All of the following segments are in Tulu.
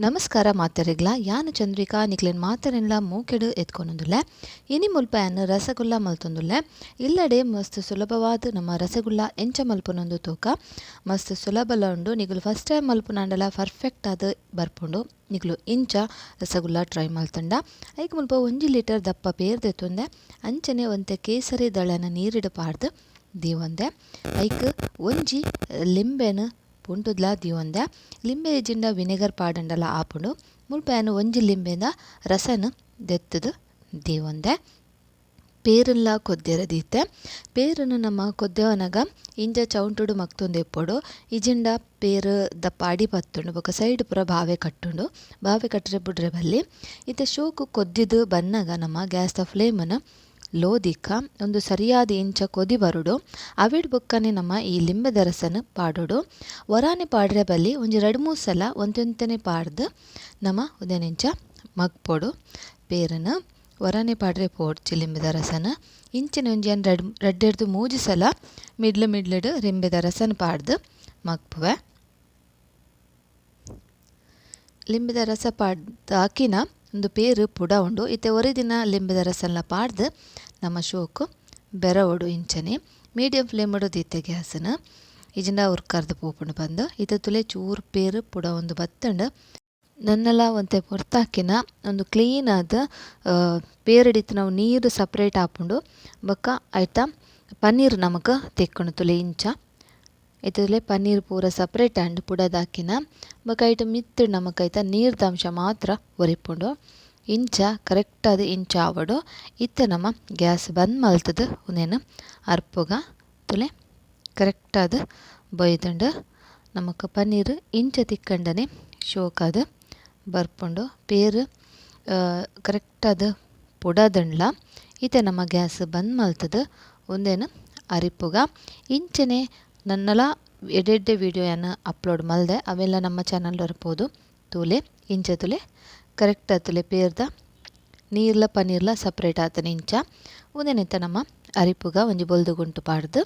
ನಮಸ್ಕಾರ ಮಾತೆರೆಗ್ಲ, ಯಾನ್ ಚಂದ್ರಿಕಾ ನಿಕ್ಲೆನ್ ಮಾತೆರೆನ್ಲ ಮೂಕೆಡ್ ಎತ್ಕೊನೊಂದುಲ್ಲೆ. ಇನಿ ಮುಲ್ಪ ಯಾನ್ ರಸಗುಲ್ಲ ಮಲ್ತೊಂದುಲ್ಲೆ. ಇಲ್ಲಡೆ ಮಸ್ತ್ ಸುಲಭವಾದ್ ನಮ್ಮ ರಸಗುಲ್ಲ ಎಂಚ ಮಲ್ಪುನೊಂದು ತೂಕ. ಮಸ್ತ್ ಸುಲಭಲ ಉಂಡು. ನಿಗುಲು ಫಸ್ಟ್ ಟೈಮ್ ಮಲ್ಪುನಾಂಡಲ ಪರ್ಫೆಕ್ಟ್ ಆದ್ ಬರ್ಪುಂಡು. ನಿಗುಲು ಇಂಚ ರಸಗುಲ್ಲ ಟ್ರೈ ಮಲ್ತಂಡ. ಐಕ್ ಮುಲ್ಪ 1 ಲೀಟರ್ ದಪ್ಪ ಪೇರ್ ದೆತ್ತೊಂದೆ. ಅಂಚನೆ ಒಂತೆ ಕೇಸರಿ ದಳನ ನೀರಿಡ್ ಪಾಡ್ದ್ ದೀವೊಂದೆ. ಐಕ್ ಒಂಜಿ ಲಿಂಬೆನ್ ಪುಂಟುದ್ಲ ದೀವೊಂದೆ. ಲಿಂಬೆ ಇಜ್ಜಿಂಡ ವಿನೆಗರ್ ಪಾಡಂಡಲ ಆಪುಂಡು. ಮುಲ್ಪ ಯಾನ್ ಒಂಜಿ ಲಿಂಬೆದ ರಸನ್ ದೆತ್ತುದು ದೀವೊಂದೆ. ಪೇರುನ್ಲ ಕೊದ್ದೆರ ದೀತೆ. ಪೇರುನು ನಮ್ಮ ಕೊದ್ದೆವನಗ ಇಂಚ ಚೌಂಟುಡು ಮಗ್ತೊಂದು ಇಪ್ಪೊಡು. ಇಜ್ಜಿಂಡ ಪೇರು ದಪ್ಪ ಅಡಿ ಪತ್ತುಂಡು ಬೊಕ ಸೈಡ್ ಪೂರ ಬಾವೆ ಕಟ್ಟುಂಡು. ಬಾವೆ ಕಟ್ಟರೆ ಬುಡ್ರೆ ಬಲ್ಲಿ. ಇತ್ತೆ ಶೋಕು ಕೊದ್ದಿದು ಬನ್ನಗ ನಮ್ಮ ಗ್ಯಾಸ್ ದ ಫ್ಲೇಮ್ ಲೋ ದಿಕ್ಕ ಒಂದು ಸರಿಯಾದ ಇಂಚ ಕೊದಿ ಬರುಡು. ಅವಿಡ್ ಬೊಕ್ಕನೆ ನಮ್ಮ ಈ ಲಿಂಬೆದ ರಸನ್ ಪಾಡೊಡು. ಒರಾನೆ ಪಾಡ್ರೆ ಬಲ್ಲಿ ಒಂಜಿ ರಡ್ಡ್ ಮೂಜಿ ಸಲ ಒಂತೆಂತನೆ ಪಾಡ್ದು ನಮ್ಮ ಉದೆನಿಂಚ ಮಗ್ಪೊಡು. ಪೇರನ್ ಒರಾನೆ ಪಾಡ್ರೆ ಪೋಡ್ಚಿ ಲಿಂಬೆದ ರಸನ್. ಇಂಚಿನ ಒಂಜಿ ರಡ್ಡೆರ್ದು ಮೂಜಿ ಸಲ ಮಿಡ್ಲು ಮಿಡ್ಲುಡು ಲಿಂಬೆದ ರಸನ್ ಪಾಡ್ದು ಮಗ್ಪುವೆ. ಲಿಂಬೆದ ರಸ ಪಾಡ್ದು ಹಾಕಿನ ಒಂದು ಪೇರು ಪುಡ ಉಂಡು. ಇತ್ತೆ ಒರಿ ದಿನ ಲಿಂಬೆದ ರಸನ್ಲ ಪಾಡ್ದು ನಮ್ಮ ಶೋಕು ಬೆರವೊಡು. ಇಂಚನೆ ಮೀಡಿಯಂ ಫ್ಲೇಮ್ ದೀತೆ ಗ್ಯಾಸನ್. ಇಜಿಂಡ ಉರ್ಕರ್ದು ಪೋಪುಂಡು ಬಂದು. ಇತ್ತೆ ತುಲೆ ಚೂರು ಪೇರು ಪುಡ ಒಂದು ಬತ್ತಂಡು. ನನ್ನಲ ಒಂತೆ ಪೊರ್ತಾಕಿನ ಒಂದು ಕ್ಲೀನ್ ಆದ್ ಪೇರಡಿತ್ತು ನಾವು ನೀರು ಸಪ್ರೇಟ್ ಆಪುಂಡು. ಬೊಕ್ಕ ಐತ ಪನ್ನೀರ್ ನಮಕ್ ತಿಕ್ಕುಂಡು ತುಲೆ ಇಂಚ. ಇತ್ತಲೆ ಪನ್ನೀರ್ ಪೂರ ಸಪ್ರೇಟ್ ಆಂಡ್ ಪುಡದಾಕಿನ. ಬೊಕ್ಕ ಐತ ಮಿತ್ತ್ ನಮಕ್ ಐತ ನೀರ್ದ ಅಂಶ ಮಾತ್ರ ಒರಿಪುಂಡು. ಇಂಚ ಕರೆಕ್ಟ್ ಆದ್ ಇಂಚ ಆವೊಡು. ಇತ್ತೆ ನಮ್ಮ ಗ್ಯಾಸ್ ಬಂದ್ ಮಲ್ತುದು ಉಂದೆನ್ ಅರ್ಪುಗ ತುಲೆ ಕರೆಕ್ಟ್ ಆದ್ ಬೊಯ್ದುಂಡು. ನಮಕ್ ಪನ್ನೀರ್ ಇಂಚ ತಿಕ್ಕಂಡನೆ ಶೋಕಾದ್ ಬರ್ಪುಂಡು. ಪೇರು ಕರೆಕ್ಟ್ ಆದ್ ಪುಡದುಂಡ್ಲ. ಇತ್ತೆ ನಮ್ಮ ಗ್ಯಾಸ್ ಬಂದ್ ಮಲ್ತುದು ಉಂದೆನ್ ಅರಿಪುಗ. ಇಂಚನೆ ನನ್ನಲ ಎಡ್ಡೆಡ್ಡೆ ವಿಡಿಯೋ ಯಾನ್ ಅಪ್ಲೋಡ್ ಮಲ್ದೆ. ಅವೆಲ್ಲ ನಮ್ಮ ಚಾನಲ್ ಬರ್ಪೋದು ತೂಲೆ. ಇಂಚ ತುಲೆ ಕರೆಕ್ಟ್ ಆತುಲೆ ಪೇರ್ದ ನೀರ್ಲ ಪನ್ನೀರ್ಲ ಸಪ್ರೇಟ್ ಆತನ ಇಂಚ. ಉಂದೆನಿತ್ತ ನಮ್ಮ ಅರಿಪುಗ ಒಂಜಿ ಬೊಲ್ದು ಗುಂಟು ಪಾಡ್ದು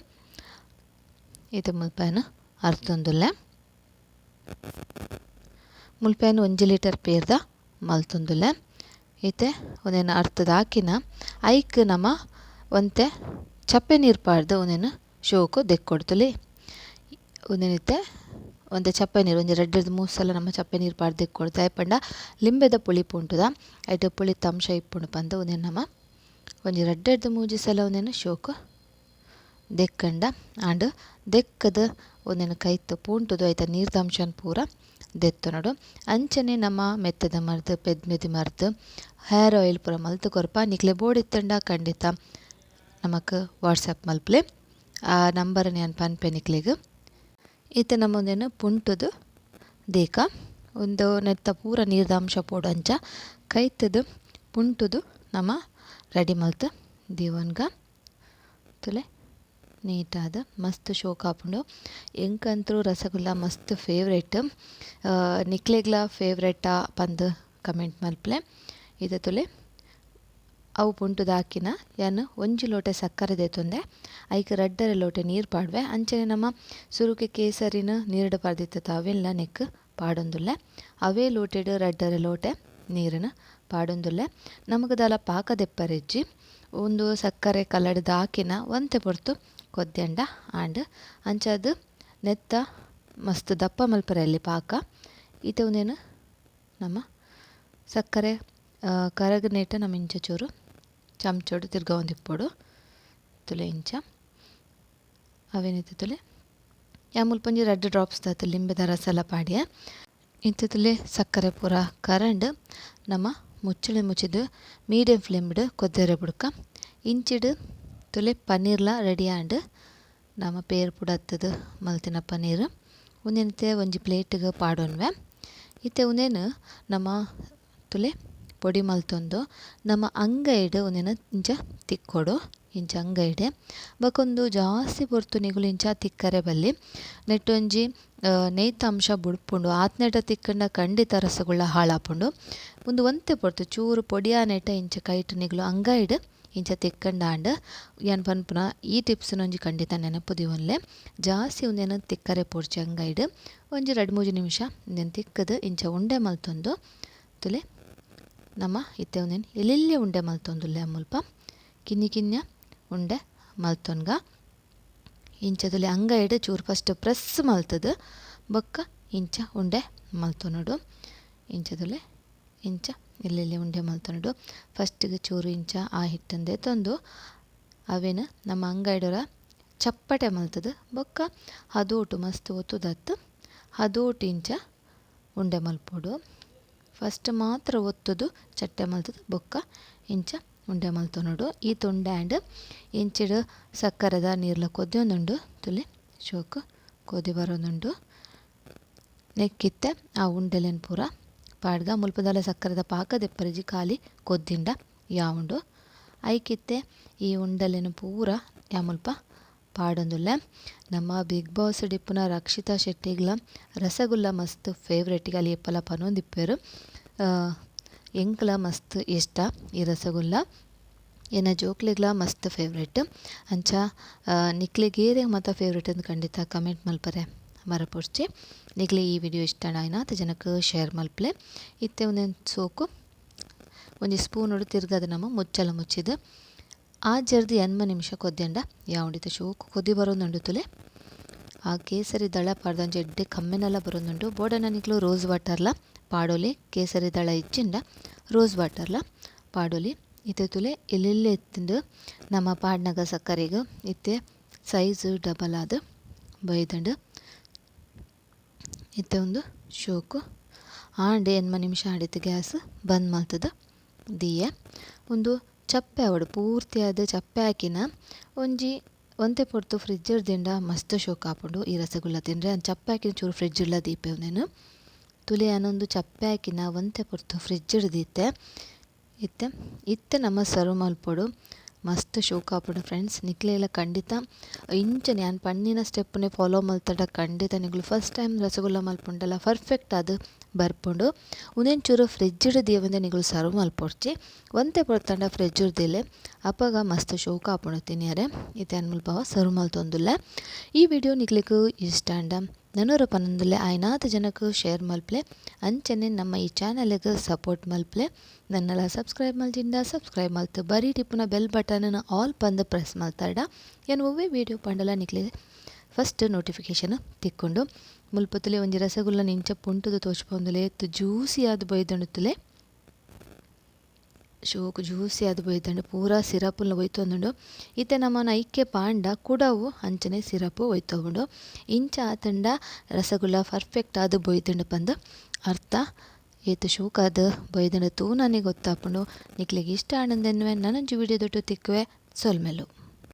ಇತ್ತೆ ಮುಲ್ಪನ ಅರ್ತೊಂದುಲ್ಲೆ. ಮುಲ್ಪನ 1 ಲೀಟರ್ ಪೇರ್ದ ಮಲ್ತೊಂದುಲ್ಲೆ. ಇತ್ತೆ ಉಂದೆನ್ ಅರ್ತದ ಹಾಕಿನ ಐಕ್ ನಮ್ಮ ಒಂತೆ ಚಪ್ಪೆ ನೀರು ಪಾಡ್ದು ಉಂದೆನ್ ಶೋಕು ದೆಕ್ಕೊಡ್ತುಲಿ. ಉಂದೆನಿತ್ತೆ ಒಂತೆ ಚಪ್ಪೆ ನೀರು ಒಂಜಿ ರಡ್ಡೆರ್ದ್ ಮೂಜಿ ಸಲ ನಮ್ಮ ಚಪ್ಪೆ ನೀರು ಪಾಡ್ದು ದೆಕ್ಕೊಡ್ತು. ದಾಯೆ ಪಂಡ ಲಿಂಬೆದ ಪುಳಿ ಪುಂಟುದ ಐತ ಪುಳಿತ ಅಂಶ ಇಪ್ಪುಂಡು ಪಂದ್ ಉಂದೆನ್ ನಮ್ಮ ಒಂಜಿ ರಡ್ಡೆರ್ದ್ ಮೂಜಿ ಸಲ ಉಂದೆನ್ ಶೋಕು ದೆಕ್ಕಂಡ ಆಂಡ್ ದೆಕ್ಕದ್ ಉಂದೆನ್ ಕೈತ್ ಪೂಂಟುದು ಐತ ನೀರ್ದ ಅಂಶನ್ ಪೂರ ದೆತ್ತೊನೊಡು. ಅಂಚನೆ ನಮ್ಮ ಮೆತ್ತದ ಮರ್ದ್ ಪೆದ್ಮೆದಿ ಮರ್ದ್ ಹೇರ್ ಆಯಿಲ್ ಪೂರ ಮಲ್ತ್ ಕೊರ್ಪ. ನಿಕ್ಲೆ ಬೋಡಿತ್ತಂಡ ಖಂಡಿತ ನಮಕ್ ವಾಟ್ಸಪ್ ಮಲ್ಪುಲೆ. ಆ ನಂಬರ್ ಯಾನ್ ಪನ್ಪೆ ನಿಕ್ಲೆಗ್. ಇತ್ತೆ ನಮ್ಮ ಉಂದೆನ್ ಪುಂಟುದು ದೇಕ ಉಂದು ನೆತ್ತ ಪೂರ ನೀರ್ದ ಅಂಶ ಪೋಡು ಅಂಚ ಕೈತುದು ಪುಂಟುದು ನಮ್ಮ ರೆಡಿ ಮಲ್ತ್ ದೀವೊನ್ಗ. ತುಲೆ ನೀಟಾದ್ ಮಸ್ತ್ ಶೋಕ್ ಆಪುಂಡು. ಎಂಕಂತೂ ರಸಗುಲ್ಲ ಮಸ್ತ್ ಫೇವ್ರೇಟ್. ನಿಕ್ಲೆಗ್ಲ ಫೇವ್ರೇಟಾ ಪಂದ್ ಕಮೆಂಟ್ ಮಲ್ಪುಲೆ. ಇತ್ತೆ ತುಲೆ ಅವು ಪುಂಟುದು ಹಾಕಿನ ಯಾನ್ 1 ಲೋಟೆ ಸಕ್ಕರೆ ದೆತ್ತೊಂದೆ. ಐಕ್ 2.5 ಲೋಟೆ ನೀರು ಪಾಡ್ವೆ. ಅಂಚನೆ ನಮ್ಮ ಸುರುಕೆ ಕೇಸರಿನ ನೀರ್ಡ್ ಪಾಡ್ದಿತ್ತ ಅವೆಲ್ಲ ನೆಕ್ ಪಾಡೊಂದುಲ್ಲೆ. ಅವೇ ಲೋಟೆಡ್ 2.5 ಲೋಟೆ ನೀರನ್ನು ಪಾಡೊಂದುಲ್ಲೆ. ನಮಕ್ ದಾಲ ಪಾಕ ದೆಪ್ಪರೆಜ್ಜಿ. ಉಂದು ಸಕ್ಕರೆ ಕಲಡ್ದ್ ಹಾಕಿನ ಒಂತೆ ಪೊರ್ತು ಕೊದ್ಯಂಡ ಆಂಡ್. ಅಂಚಾದ್ ನೆತ್ತ ಮಸ್ತ್ ದಪ್ಪ ಮಲ್ಪರೆ ಅಲ್ಲಿ ಪಾಕ. ಇತ್ತೆ ಉಂದೆನ್ ನಮ್ಮ ಸಕ್ಕರೆ ಕರಗನೇಟ ನಮ್ಮ ಇಂಚ ಚೂರು ಚಮಚೋಡು ತಿರ್ಗಾವೊಂದಿಪ್ಪೊಡು. ತುಲೆ ಇಂಚ ಅವೇನಿತ್ತೆ ತುಲೆ ಯಾ ಮುಲ್ಪ ಒಂಜಿ 2 ಡ್ರಾಪ್ಸ್ ದಾತ್ ಲಿಂಬೆದ ರಸಲ ಪಾಡ್ಯ. ಇತ್ತೆ ತುಲೆ ಸಕ್ಕರೆ ಪೂರ ಕರಂಡ್ ನಮ್ಮ ಮುಚ್ಚಳೆ ಮುಚ್ಚಿದು ಮೀಡಿಯಂ ಫ್ಲೇಮ್ಡ್ ಕೊದ್ದೆರೆ ಬುಡ್ಕ. ಇಂಚಿಡ್ ತುಲೆ ಪನ್ನೀರ್ಲ ರೆಡಿ ಆಂಡ್. ನಮ್ಮ ಪೇರ್ ಪುಡತ್ತದು ಮಲ್ತಿನ ಪನ್ನೀರ್ ಉಂದೆನಿತ್ತೆ ಒಂಜಿ ಪ್ಲೇಟ್ಗ್ ಪಾಡೊನ್ವೆ. ಇತ್ತೆ ಉಂದೆನ್ ನಮ್ಮ ತುಲೆ ಪೊಡಿ ಮಲ್ತೊಂದು ನಮ್ಮ ಅಂಗೈಡ್ ಉಂದೆನ್ ಇಂಚ ತಿಕ್ಕೊಡು. ಇಂಚ ಅಂಗೈಡೆ ಬೊಕೊಂದು ಜಾಸ್ತಿ ಪೊರ್ತು ನಿಗುಲು ಇಂಚ ತಿಕ್ಕರೆ ಬಲ್ಲಿ. ನೆಟ್ಟೊಂಜಿ ನೇಯ್ತ ಅಂಶ ಬುಡ್ಪುಂಡು. ಆತ್ನೇಟ ತಿಕ್ಕಂಡ ಖಂಡಿತ ರಸಗುಲ್ಲ ಹಾಳಾಪುಂಡು. ಉಂದು ಒಂತೆ ಪೊರ್ತು ಚೂರು ಪೊಡಿಯಾನೇಟ ಇಂಚ ಕೈಟ್ ನಿಗುಲು ಅಂಗೈಡ್ ಇಂಚ ತಿಕ್ಕಂಡಾಂಡ್ ಯಾನ್ ಪನ್ಪುನ ಈ ಟಿಪ್ಸ್ ಒಂಜಿ ಖಂಡಿತ ನೆನಪು ದೀವೊನ್ಲೆ. ಜಾಸ್ತಿ ಉಂದೆನ್ ತಿಕ್ಕರೆ ಪೋಡ್ಚಿ ಅಂಗೈಡ್ ಒಂಜಿ 2-3 ನಿಮಿಷ ಉಂದೆನ್ ತಿಕ್ಕದು ಇಂಚ ಉಂಡೆ ಮಲ್ತೊಂದು ತುಲೆ ನಮ್ಮ ಇತ್ತೆ ಉಂದೆನ್ ಎಲ್ಲೆಲ್ಲೆ ಉಂಡೆ ಮಲ್ತೊಂದುಲ್ಲೆ ಮುಲ್ಪ ಕಿನ್ನಿ ಕಿನ್ಯ ಉಂಡೆ ಮಲ್ತೊನ್ಗ. ಇಂಚ ತುಲೆ ಅಂಗೈಡ್ ಚೂರು ಫಸ್ಟ್ ಪ್ರೆಸ್ ಮಲ್ತದು ಬೊಕ್ಕ ಇಂಚ ಉಂಡೆ ಮಲ್ತೊನೊಡು. ಇಂಚ ತುಲೆ ಇಂಚ ಎಲ್ಲೆಲ್ಲೆ ಉಂಡೆ ಮಲ್ತೊನೊಡು. ಫಸ್ಟಿಗೆ ಚೂರು ಇಂಚ ಆ ಹಿಟ್ಟಂದೆ ತಂದು ಅವೇನು ನಮ್ಮ ಅಂಗೈಡೊರ ಚಪ್ಪಟೆ ಮಲ್ತದು ಬೊಕ್ಕ ಹದೋಟು ಮಸ್ತ್ ಒತ್ತುದತ್ತು ಹದೋಟು ಇಂಚ ಉಂಡೆ ಮಲ್ಪೊಡು. ಫಸ್ಟ್ ಮಾತ್ರ ಒತ್ತುದು ಚಟ್ಟೆ ಮಲ್ತದು ಬೊಕ್ಕ ಇಂಚ ಉಂಡೆ ಮಲ್ತೊನೊಡು. ಈ ತೊಂಡೆ ಆ್ಯಂಡ್ ಇಂಚಿಡು ಸಕ್ಕರೆದ ನೀರ್ಲ ಕೊದ್ಯೊಂದುಂಡು ತುಲೆ ಶೋಕು ಕೊದಿ ಬರೋದುಂಡು. ನೆಕ್ಕಿತ್ತೆ ಆ ಉಂಡೆಲೆನ್ ಪೂರ ಪಾಡ್ಗ ಮುಲ್ಪದಲ ಸಕ್ಕರೆದ ಪಾಕ ದೆಪ್ಪರಿಜಿ ಖಾಲಿ ಕೊದ್ದಿಂಡ ಯಾವುಂಡು. ಐಕಿತ್ತೆ ಈ ಉಂಡಲೆನ್ ಪೂರ ಯಾ ಮುಲ್ಪ ಪಾಡೊಂದುಲ್ಲೆ. ನಮ್ಮ ಬಿಗ್ ಬಾಸ್ ಡಿಪ್ಪುನ ರಕ್ಷಿತಾ ಶೆಟ್ಟಿಗ್ಲ ರಸಗುಲ್ಲ ಮಸ್ತ್ ಫೇವ್ರೇಟ್ ಅಲ್ಲಿ ಎಪ್ಪಲ ಪನೊಂದಿಪ್ಪೆರು. ಎಂಕ್ಲ ಮಸ್ತ್ ಇಷ್ಟ ಈ ರಸಗುಲ್ಲ, ಎನ್ನ ಜೋಕ್ಲೆಗ್ಲ ಮಸ್ತ್ ಫೇವ್ರೇಟ್. ಅಂಚ ನಿಕ್ಲೆಗ್ ಏರೆಗ್ ಮಾತ ಫೇವ್ರೇಟ್ ಅಂದ್ ಖಂಡಿತ ಕಮೆಂಟ್ ಮಲ್ಪರೆ ಮರಪೊಡ್ಚಿ. ನಿಕ್ಲೆ ಈ ವಿಡಿಯೋ ಇಷ್ಟ ಆಯಿನಾತ್ ಜನಕ್ ಶೇರ್ ಮಲ್ಪಲೆ. ಇತ್ತೆ ಒಂದೊಂದು ಸೋಕು ಒಂಜಿ ಸ್ಪೂನ್ ತಿರ್ಗದ ನಮ್ಮ ಮುಚ್ಚಲ ಮುಚ್ಚಿದ್ ಆ ಜರ್ದಿ 80 ನಿಮಿಷ ಕೊದ್ಯಂಡ ಯಾವುಂಡಿತ ಶೋಕು ಕೊದಿ ಬರೋದುಂಡು ತುಲೆ. ಆ ಕೇಸರಿ ದಳ ಪಾಡ್ದ ಎಡ್ಡೆ ಕಮ್ಮೆನೆಲ್ಲ ಬರೋದುಂಡು. ಬೋಡನ ನಿಕ್ಲು ರೋಸ್ ವಾಟರ್ಲ ಪಾಡೊಲಿ, ಕೇಸರಿ ದಳ ಇಚ್ಚಿಂಡ ರೋಸ್ ವಾಟರ್ಲ ಪಾಡೊಲಿ. ಇತ್ತೆ ತುಲೆ ಎಲ್ಲೆಲ್ಲೆ ಎತ್ತುಂಡು ನಮ್ಮ ಪಾಡ್ನಗ ಸಕ್ಕರೆಗ್ ಇತ್ತೆ ಸೈಜ್ ಡಬಲ್ ಆದ್ ಬೈದುಂಡು. ಇತ್ತೆ ಒಂದು ಶೋಕು ಆಂಡ್ 80 ನಿಮಿಷ ಆಡಿತ್ತು ಗ್ಯಾಸ್ ಬಂದ್ ಮಲ್ತದ ದೀಯೆ. ಒಂದು ಚಪ್ಪೆ ಆವಡು ಪೂರ್ತಿಯಾದ ಚಪ್ಪೆ ಹಾಕಿನ ಒಂಜಿ ಒಂತೆ ಪೊರ್ತು ಫ್ರಿಜ್ಜರ್ ದಿಂಡ ಮಸ್ತ್ ಶೋಕು ಆಪುಂಡು ಈ ರಸಗುಲ್ಲ ತಿಂದ್ರೆ. ಚಪ್ಪೆ ಹಾಕಿನ ಚೂರು ಫ್ರಿಜ್ಜ್ ಇಡ್ಲ ದೀಪೆ ಉಂದೆನ್ ತುಲೆ ಅನೊಂದು ಚಪ್ಪೆ ಹಾಕಿನ ಒಂತೆ ಪೊರ್ತು ಫ್ರಿಜ್ಜ್ ದೀತೆ. ಇತ್ತೆ ಇತ್ತೆ ನಮ್ಮ ಸರ್ವ್ ಮಲ್ಪೊಡು ಮಸ್ತ್ ಶೋಕು ಆಪುಂಡು ಫ್ರೆಂಡ್ಸ್. ನಿಕ್ಲೆಲ ಖಂಡಿತ ಇಂಚನೆ ಯಾನ್ ಪನ್ನಿನ ಸ್ಟೆಪ್ನೆ ಫಾಲೋ ಮಲ್ತಡ ಖಂಡಿತ ನಿಕ್ಲು ಫಸ್ಟ್ ಟೈಮ್ ರಸಗುಲ್ಲ ಮಲ್ಪುಂಡಲ ಪರ್ಫೆಕ್ಟ್ ಆದ್ ಬರ್ಪುಂಡು. ಉಂದೆನ್ ಚೂರು ಫ್ರಿಜ್ಜ್ ದೀವಂದೆ ನಿಕುಲು ಸರ್ವ್ ಮಲ್ಪೊಡ್ಚಿ, ಒಂತೆ ಪೊರ್ತಂಡ ಫ್ರಿಜ್ಜ್ ದೀಲೆ ಅಪಗ ಮಸ್ತ್ ಶೋಕು ಆಪುಂಡು ತಿನಿಯರೆ. ಇತ್ತೆ ಯಾನ್ ಮುಲ್ಪ ಸರ್ವ್ ಮಲ್ತೊಂದುಲ್ಲೆ. ಈ ವಿಡಿಯೋ ನಿಕ್ಲೆಗ್ ಇಷ್ಟ ಆಂಡ ನನೊರ ಪನೊಂದುಲ್ಲೆ ಆಯಿನಾತ್ ಜನಕ್ ಶೇರ್ ಮಲ್ಪಲೆ. ಅಂಚನೆ ನಮ್ಮ ಈ ಚಾನಲ್ಗ್ ಸಪೋರ್ಟ್ ಮಲ್ಪಲೆ. ನನ್ನಲ ಸಬ್ಸ್ಕ್ರೈಬ್ ಮಲ್ಜಿಂಡ ಸಬ್ಸ್ಕ್ರೈಬ್ ಮಲ್ತ್ ಬರೀ ಟಿಪ್ಪುನ ಬೆಲ್ ಬಟನ್ ಆಲ್ ಪಂದ್ ಪ್ರೆಸ್ ಮಲ್ತಾಡ ಯಾನ್ ಒವ್ವೇ ವಿಡಿಯೋ ಪಂಡಲ ನಿಕ್ಲೆ ಫಸ್ಟ್ ನೋಟಿಫಿಕೇಶನ್ ತಿಕ್ಕೊಂಡು. ಮುಲ್ಪತ್ತುಲೆ ಒಂಜಿ ರಸಗುಲ್ಲ ಇಂಚ ಪುಂಟುದು ತೋಚ್ಪೊಂದುಲೆ ಎತ್ತು ಜ್ಯೂಸಿ ಆದ್ ಬೈದಂಡುತ್ತುಲೆ ಶೋಕು ಜ್ಯೂಸಿ ಆದ್ ಬೈದಂಡು ಪೂರಾ ಸಿರಪುಲ್ನ ಒಯ್ತೊಂದುಂಡು. ಇತ್ತೆ ನಮನ ಐಕೆ ಪಾಂಡ ಕುಡವು ಅಂಚನೆ ಸಿರಪು ಒಯ್ತೊಂಡು. ಇಂಚ ಆತಂಡ ರಸಗುಲ್ಲ ಪರ್ಫೆಕ್ಟ್ ಆದ್ ಬೊಯ್ದುಂಡು ಪಂದ್ ಅರ್ಥ. ಏತ್ ಶೋಕಾದ್ ಬೈದಂಡು ತೂನನೆ ಗೊತ್ತಾಪುಂಡು. ನಿಕ್ಲೆಗ್ ಇಷ್ಟ ಆಂಡಂದೆನ್ನುವೆ ನನೊಂಜಿ ವಿಡಿಯೋ ದೊಟ್ಟು ತಿಕ್ಕುವೆ. ಸೊಲ್ಮೆಲು.